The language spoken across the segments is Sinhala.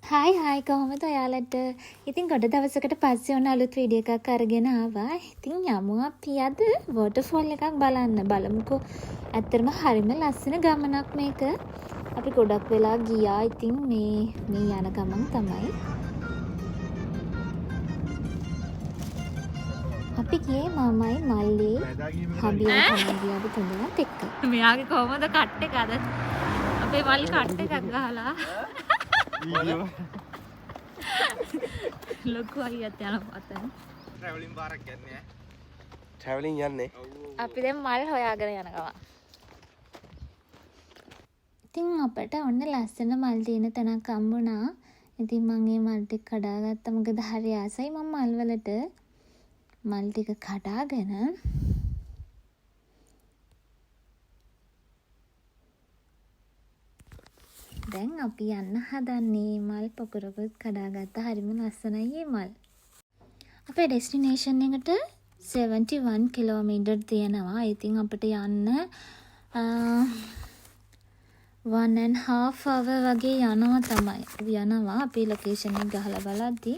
හායි හායි, කොහොමද ඔයාලට? ඉතින් ගොඩ දවසකට පස්සේ ඔන්න අලුත් වීඩියෝ එකක් අරගෙන ආවා. ඉතින් යමු අපි අද වෝටර්ෆෝල් එකක් බලන්න. බලමුකෝ. ඇත්තටම හරිම ලස්සන ගමනක් මේක. අපි ගොඩක් වෙලා ගියා. ඉතින් මේ මේ යන ගමන් තමයි. අපි ගියේ මමයි මල්ලි හබියයි තමයි ගියේ අපි තුන්දෙනාත් එක්ක. මෙයාගේ කොහොමද කට් එක අද? අපේ මල්ලි කට් එකක් ගහලා. ලොකු අයියත් යනවා අතන. ට්‍රැවලින් පාරක් යන්නේ ඈ. ට්‍රැවලින් යන්නේ. අපි දැන් මල් හොයාගෙන යන ගමන්. ඉතින් අපට ඔන්න ලස්සන මල් තියෙන තැනක් හම්බුණා. ඉතින් මං ඒ මල් ටික කඩාගත්තා. මොකද හරි ආසයි මං මල් වලට. මල් ටික කඩාගෙන දැන් අපි යන්න හදන්නේ. මල් පොකුරකුත් කඩාගත්තා. හරිම ලස්සනයි මේ මල්. අපේ ඩෙස්ටිනේෂන් එකට 71 කිලෝමීටර් තියෙනවා. ඉතින් අපිට යන්න one and half hour වගේ යනවා තමයි. යනවා අපි ලොකේෂන් එක ගහලා බලද්දි.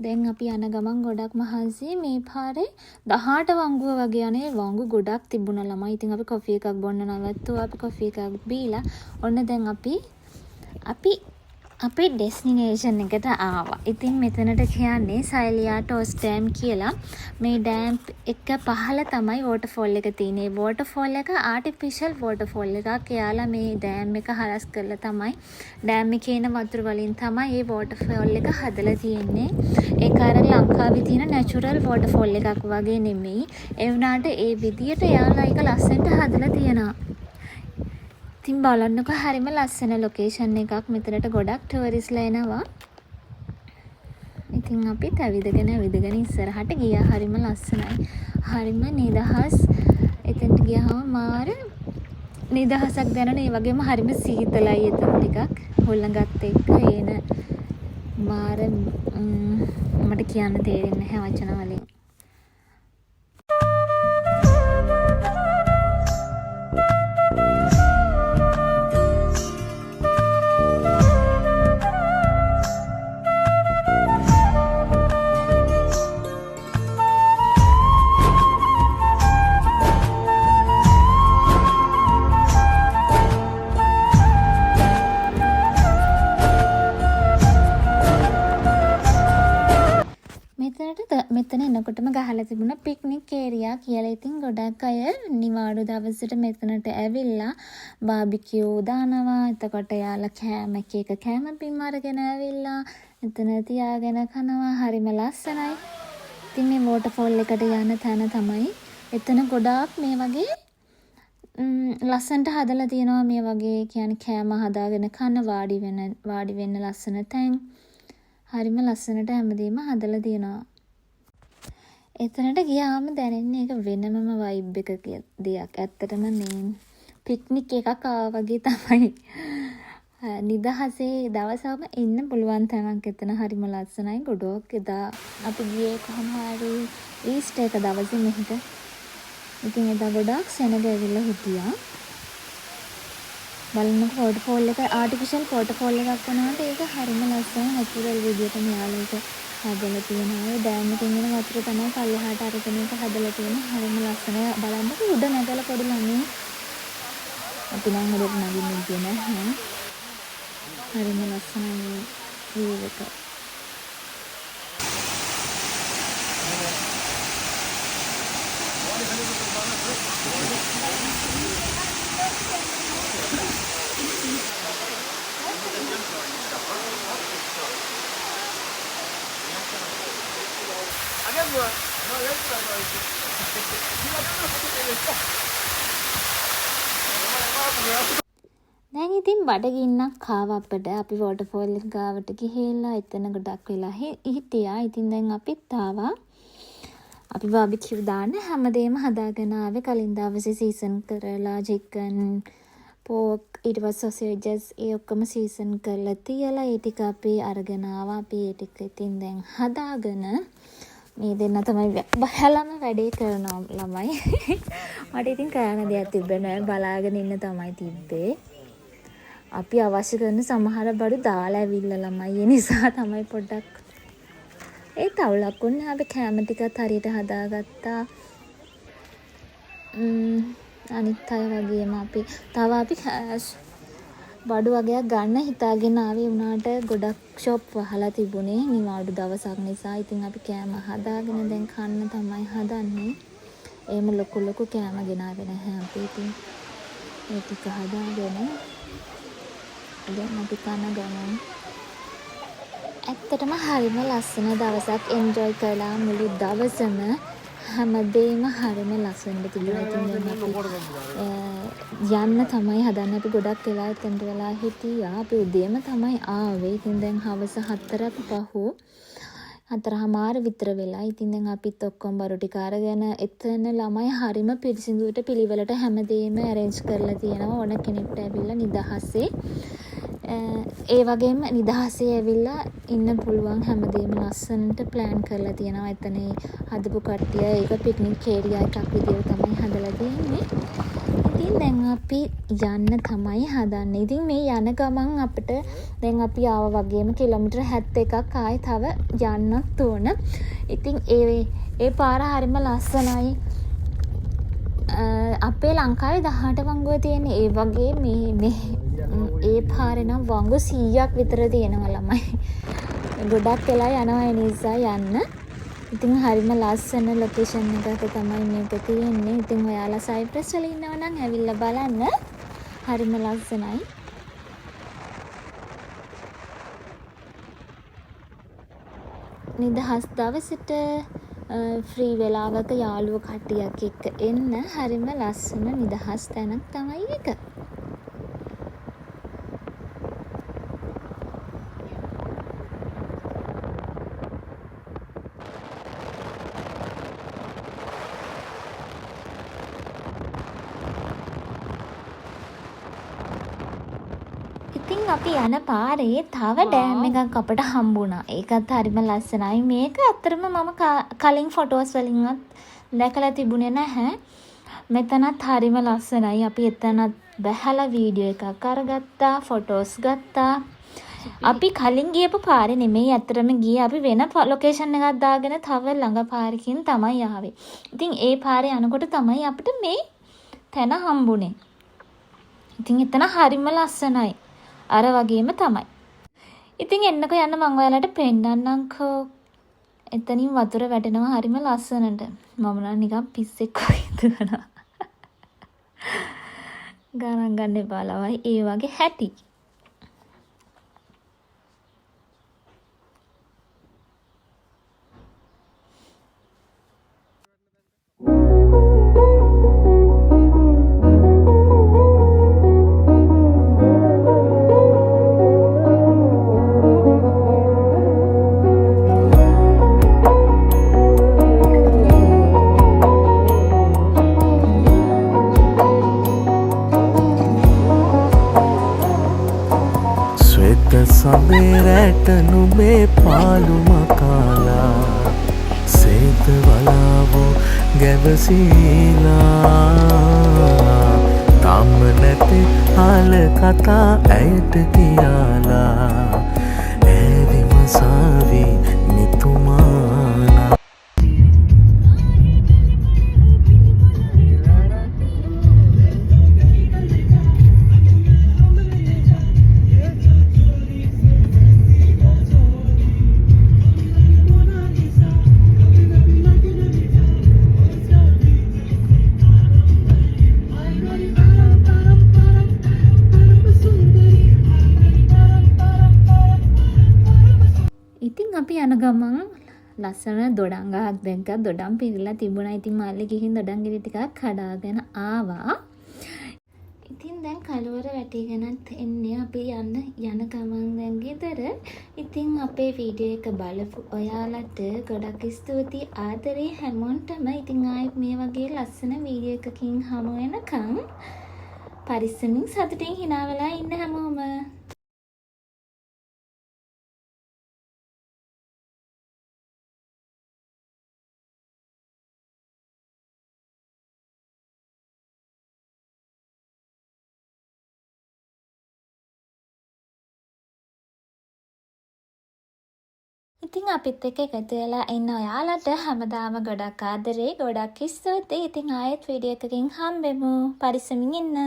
දැන් අපි යන ගමන් ගොඩක් මහන්සි. මේ පාරේ 18 වංගුව වගේ යන්නේ. වංගු ගොඩක් තිබුණා ළමයි. ඉතින් අපි කොෆි එකක් බොන්න නවත්තුවා. අපි කොෆි එකක් බීලා ඔන්න දැන් අපි අපේ ඩෙස්ටිනේෂන් එකට ආවා. ඉතින් මෙතනට කියන්නේ සයිලියා ටෝස් ඩෑම් කියලා. මේ ඩෑම් එක පහළ තමයි වෝටර්ෆෝල් එක තියෙන්නේ. වෝටර්ෆෝල් එක ආටිෆිෂල් වෝටර්ෆෝල් එකක්. එයාලා මේ ඩෑම් එක හරස් කරලා තමයි ඩෑම් එකේ එන වතුර වලින් තමයි මේ වෝටර්ෆෝල් එක හදලා තියෙන්නේ. ඒක අර ලංකාවේ තියෙන නැචරල් වෝටර්ෆෝල් එකක් වගේ නෙමෙයි. ඒ වුණාට ඒ විදියට එයාලා ඒක ලස්සනට හදලා තියෙනවා. ඉතින් බලන්නකෝ හරිම ලස්සන ලොකේෂන් එකක්. මෙතනට ගොඩක් ටුවරිස්ට්ලා එනවා. ඉතින් අපිත් ඇවිදගෙන ඇවිදගෙන ඉස්සරහට ගියා. හරිම ලස්සනයි. හරිම නිදහස්. එතනට ගියාම මාර නිදහසක් දැනෙන. ඒ වගේම හරිම සීතලයි එතන ටිකක්. හුළඟත් එක්ක එන මාර මට කියන්න තේරෙන්නේ නැහැ වචන වලින්. මෙතන එනකොටම ගහලා තිබුණ පික්නික් ඒරියා කියලා. ඉතින් ගොඩක් අය නිවාඩු දවසට මෙතනට ඇවිල්ලා බාබිකියු දානවා. එතකොට එයාලා කෑම එක එක කෑම බීම අරගෙන ඇවිල්ලා එතන තියාගෙන කනවා. හරිම ලස්සනයි. ඉතින් මේ වෝටර්ෆෝල් එකට යන තැන තමයි. එතන ගොඩාක් මේ වගේ ලස්සනට හදලා තියෙනවා. මේ වගේ කෑම හදාගෙන කන වාඩි වෙන්න ලස්සන තැන්. හරිම ලස්සනට හැමදේම හදලා තියෙනවා. එතනට ගියාම දැනෙන්නේ ඒක වෙනමම වයිබ් එක දෙයක්. ඇත්තටම මේ පික්නික් එකක් ආවා වගේ තමයි. නිදහසේ දවසම ඉන්න පුළුවන් තැනක් එතන. හරිම ලස්සනයි. ගොඩක් එදා අපි ගියේ කොහොම හරි ඊස්ටර් එක දවසේ මෙහෙට. ඉතින් එදා ගොඩාක් සෙනග ඇවිල්ලා හිටියා. බලන්නකෝ වෝටර්ෆෝල් එක ආටිෆිෂල් වෝටර්ෆෝල් එකක් වුණාට ඒක හරිම ලස්සන නැචරල් විදියට මෙයාලා ඒක හදලා තියෙනවා. ඒ ඩෑම් එකෙන් එන වතුර තමයි පල්ලෙහාට අරගෙන ඒක හදලා තියෙන්නේ. හරිම ලස්සනයි. බලන්නකෝ උඩ නැගලා පොඩි ළමයි. අපි නම් උඩට නගින්න ගියේ නැහැ. හරිම ලස්සනයි මේ view එක. දැන් ඉතින් බඩගින්නක් ආවා අපිට. අපි වෝටර්ෆෝල් එක ගාවට ගිහිල්ලා එතන ගොඩක් වෙලා හිටියා. ඉතින් දැන් අපිත් ආවා. අපි බාබිකියු දාන්න හැමදේම හදාගෙන ආවේ. කලින් දවසේ සීසන් කරලා චිකන්, පෝක්, ඊට පස්සේ සොසේජස් ඒ ඔක්කොම සීසන් කරලා තියලා ඒ ටික අපි අරගෙන ආවා. අපි ඒ ටික ඉතින් දැන් හදාගෙන මේ දෙන්න තමයි බහලම වැඩේ කරනවා ළමයි. මට ඉතින් කරන්න දෙයක් තිබ්බේ නෑ. බලාගෙන ඉන්න තමයි තිබ්බේ. අපි අවශ්‍ය කරන සමහර බඩු දාලා ඇවිල්ලා ළමයි. ඒ නිසා තමයි පොඩ්ඩක් ඒත් අවුලක් වුණේ නෑ. අපි කෑම ටිකත් හරියට හදාගත්තා. අනිත් අය වගේම අපි තව අපි බඩු වගයක් ගන්න හිතාගෙන ආවේ වුණාට ගොඩක් ෂොප් වහලා තිබුණේ නිවාඩු දවසක් නිසා. ඉතින් අපි කෑම හදාගෙන දැන් කන්න තමයි හදන්නේ. එහෙම ලොකු ලොකු කෑම ගෙනාවේ නැහැ අපි. ඉතින් ඒ ටික හදාගෙන දැන් අපි කන ගමන්. ඇත්තටම හරිම ලස්සන දවසක් එන්ජොයි කළා මුළු දවසම. හැමදේම හරිම ලස්සනට තිබුණා. ඉතින් දැන් අපි යන්න තමයි හදන්නේ. අපි ගොඩක් වෙලා එතනට වෙලා හිටියා. අපි උදේම තමයි ආවේ. ඉතින් දැන් හවස 4ක් පහු 4:30 විතර වෙලා. ඉතින් දැන් අපිත් ඔක්කොම බරු ටික අරගෙන එතන ළමයි හරිම පිරිසිදුවට පිළිවෙලට හැමදේම ඇරේන්ජ් කරලා තියෙනවා. ඕන කෙනෙක්ට ඇවිල්ලා නිදහසේ ඒ වගේම නිදහසේ ඇවිල්ලා ඉන්න පුළුවන් හැමදේම ලස්සනට ප්ලෑන් කරලා තියෙනවා. එතන හදපු කට්ටිය ඒක පික්නික් ඒරියා එකක් විදියට තමයි හදලා තියෙන්නේ. ඉතින් දැන් අපි යන්න තමයි හදන්නේ. ඉතින් මේ යන ගමන් අපිට දැන් අපි ආවා වගේම කිලෝමීටර් 71ක් ආයේ තව යන්නත් ඕන. ඉතින් ඒ පාර හරිම ලස්සනයි. අපේ ලංකාවේ 18 වංගුව තියෙන ඒ වගේ මේ ඒ පාරේ නම් වංගු 100ක් විතර තියෙනවා ළමයි. ගොඩක් වෙලා යනවා ඒ නිසා යන්න. ඉතින් හරිම ලස්සන ලොකේෂන් එකක තමයි මේක තියෙන්නේ. ඉතින් ඔයාලා සයිප්‍රස් වල ඉන්නවා නම් ඇවිල්ලා බලන්න. හරිම ලස්සනයි. නිදහස් දවසට ෆ්‍රී වෙලාවක යාළුවෝ කට්ටියක් එක්ක එන්න හරිම ලස්සන නිදහස් තැනක් තමයි ඒක. ඉතින් අපි යන පාරේ තව ඩෑම් එකක් අපට හම්බුණා. ඒකත් හරිම ලස්සනයි. මේක ඇත්තටම මම කලින් ෆොටෝස් වලින්වත් දැකලා තිබුණේ නැහැ. මෙතනත් හරිම ලස්සනයි. අපි එතනත් බැහැලා වීඩියෝ එකක් අරගත්තා, ෆොටෝස් ගත්තා. අපි කලින් ගියපු පාරේ නෙමෙයි ඇත්තටම ගියේ. අපි වෙන ලොකේෂන් එකක් දාගෙන තව ළඟ පාරකින් තමයි ආවේ. ඉතින් ඒ පාරේ යනකොට තමයි අපිට මේ තැන හම්බුනේ. ඉතින් එතන හරිම ලස්සනයි. අර වගේම තමයි. ඉතින් එන්නකෝ යන්න මං ඔයාලට පෙන්නන්නම්කෝ. එතනින් වතුර වැටෙනවා හරිම ලස්සනට. මම නම් නිකන් පිස්සෙක් වගේ දුවනවා. ගණන් ගන්න එපා ළමයි. ඒ වගේ හැටි. සඳේ රැට නුඹේ පාලු මකාලා සේත වලාවෝ ගැවසීලා තම නැති හාල කතා ඇයට කියාලා ඈ විමසාවි නිතුමානා. ඉතින් අපි යන ගමන් ලස්සන දොඩම් ගහක් දැක්කා. දොඩම් පිරিলা තිබුණා. ඉතින් මල්ලි ගිහින් දොඩම් ගෙඩි ටිකක් කඩාගෙන ආවා. ඉතින් දැන් කළුවර වැටිගෙනත් එන්නේ අපි යන ගමන් දැන් ගෙදර. ඉතින් අපේ වීඩියෝ එක බලපු ඔයාලට ගොඩක් ස්තුතියි. ආදරේ හැමෝටම. ඉතින් ආයෙත් මේ වගේ ලස්සන වීඩියෝ එකකින් හමු වෙනකන් පරිස්සමින් සතුටින් hina වෙලා ඉන්න හැමෝම. ඉතින් අපිත් එක්ක එකතු වෙලා ඉන්න ඔයාලට හැමදාම ගොඩක් ආදරේ, ගොඩක් ස්තුතියි. ඉතින් ආයෙත් වීඩියෝ එකකින් හම්බෙමු. පරිස්සමින් ඉන්න.